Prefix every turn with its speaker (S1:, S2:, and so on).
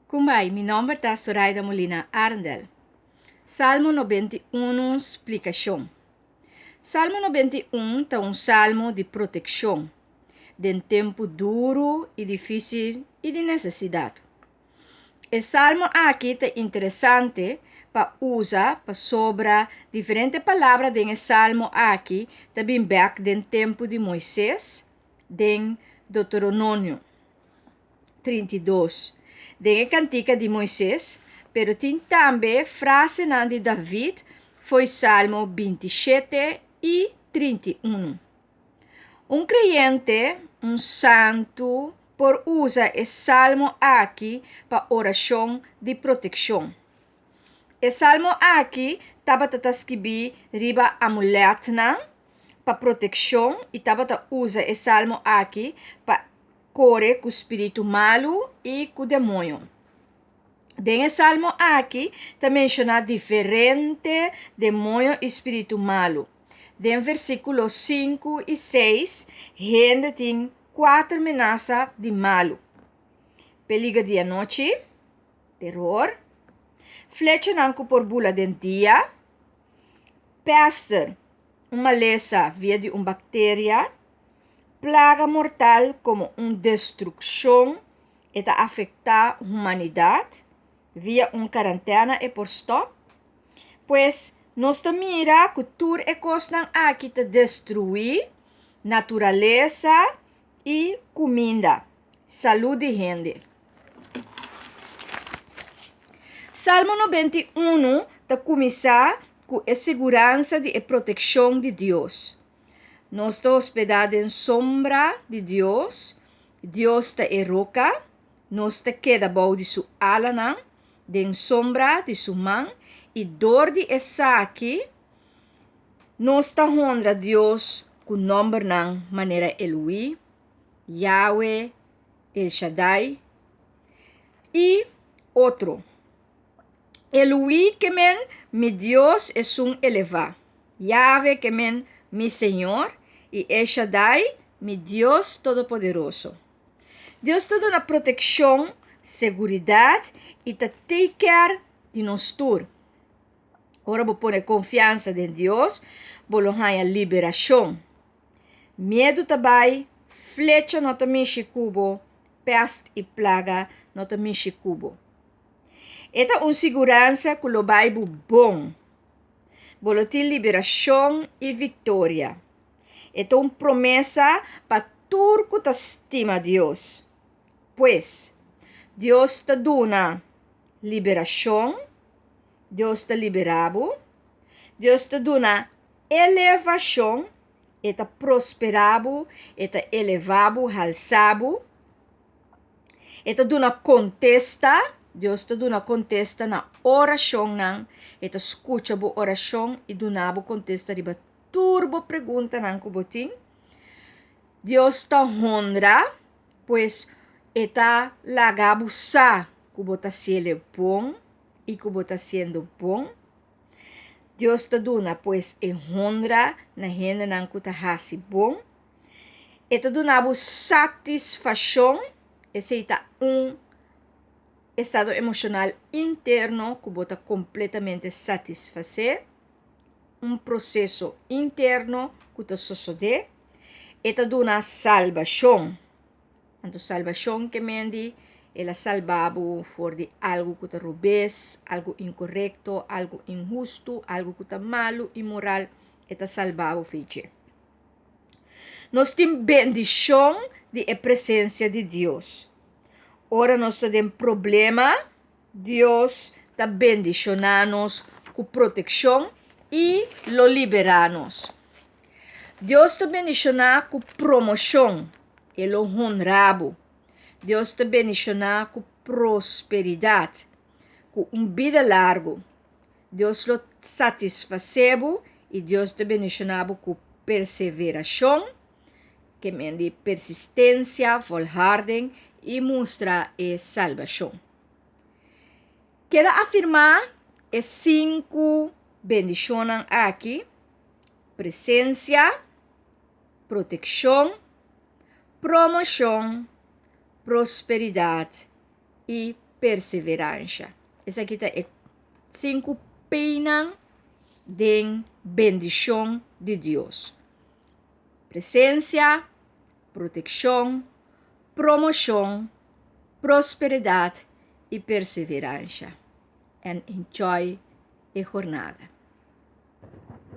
S1: Kumbai, mi nòmber ta Soraida Molina Arendel. Salmo 91 Splikashon Salmo 91 ta un salmo di protekshon den tempu duru i difísil i di nesesidat. E salmo aki ta interesante pa usa pasobra diferente palabra den e salmo aki ta bin bèk den tempu di Moises den Deuteronomio 32 den e kantika di Moises, pero tin tambe frasenan di David fo'i Salmo 27 i 31. Un kreyente, un santu, por usa e salmo aki pa orashon di protekshon. E salmo aki tabata ta skibí riba amuletnan pa protekshon i tabata usa e salmo aki pa kore ku spiritu malu i ku demoño. Den e salmo aki ta menshoná diferente demoño i spiritu malu. Den versíkulo 5 i 6 hende tin kuater menasa di malu: peliger di anochi, teror, flechanan ku por bula den dia, pèster, un malesa via di un bakteria, plaga mortal komo un destrukshon e ta afektá humanidat via un karantena e por stòp. Pues, nos ta mira ku tur e kosnan aki ta destruí naturalesa i kuminda, salú di hende. Salmo 91 ta kuminsá ku e siguransa di e protekshon di Dios. Nos ta hospedá den sombra di Dios, Dios ta e roka, nos ta keda bou di su alanan, den sombra di su man, i dor di esaki nos ta honra Dios ku nòmbernan manera Eloí, Yahweh, El Shaddai i otro. Eloí ke men mi Dios esun elevá, Yahweh ke men mi Señor i El Shaddai mi Dios Todopoderoso. Dios ta duna protekshon, seguridat i ta take care di nos tur. Ora bo pone konfiansa den Dios, bo lo haña liberashon. Miedu ta bai, flecha no ta mishi ku bo, pèst i plaga no ta mishi ku bo. E ta un siguransa ku lo bai bo bon. Bo lo tin liberashon i viktoria. E ta un promesa pa tur ku ta stima Dios. Pues, Dios ta duna liberashon, Dios ta liberá bo, Dios ta duna elevashon, e ta prosperá bo, e ta elevá bo, halsá bo. E ta duna kontesta, Dios ta duna kontesta na orashonnan, e ta skucha bo orashon i duna bo kontesta riba tur bo preguntanan ku bo tin. Dios ta honra, pues e ta laga bo sa ku bo ta hasiel bon i ku bo ta hasiendo bon. Dios ta duna pues e honra na hendenan ku ta hasi bon. E ta duna bo satisfashon, esei ta un estado emoshonal interno ku bo ta kompletamente satisfasé, un proseso interno ku ta sosodé. E ta duna salbashon. Anto salbashon ke men di el a salba bo for di algu ku ta robes, algu inkorekto, algu inhustu, algu ku ta malu, inmoral, e ta salba bo for dje. Nos tin bendishon di e presensia di Dios. Ora nos ta den problema, Dios ta bendishoná nos ku protekshon i lo liberá nos. Dios ta bendishoná ku promoshon, e lo honrá bo. Dios ta bendishoná ku prosperidat, ku un bida largu. Dios lo satisfasé bo i Dios ta bendishoná bo ku perseverashon, ke men di persistensia, volharding i mustra e salbashon. Keda afirmá e sinku bendishonnan aki, presensia, protekshon, promoshon, prosperidat i. perseveransha. Esaki ta e 5 P'nan den bendishon di Dios. Presensia, protekshon, promoshon, prosperidat i perseveransha. And enjoy e jornada.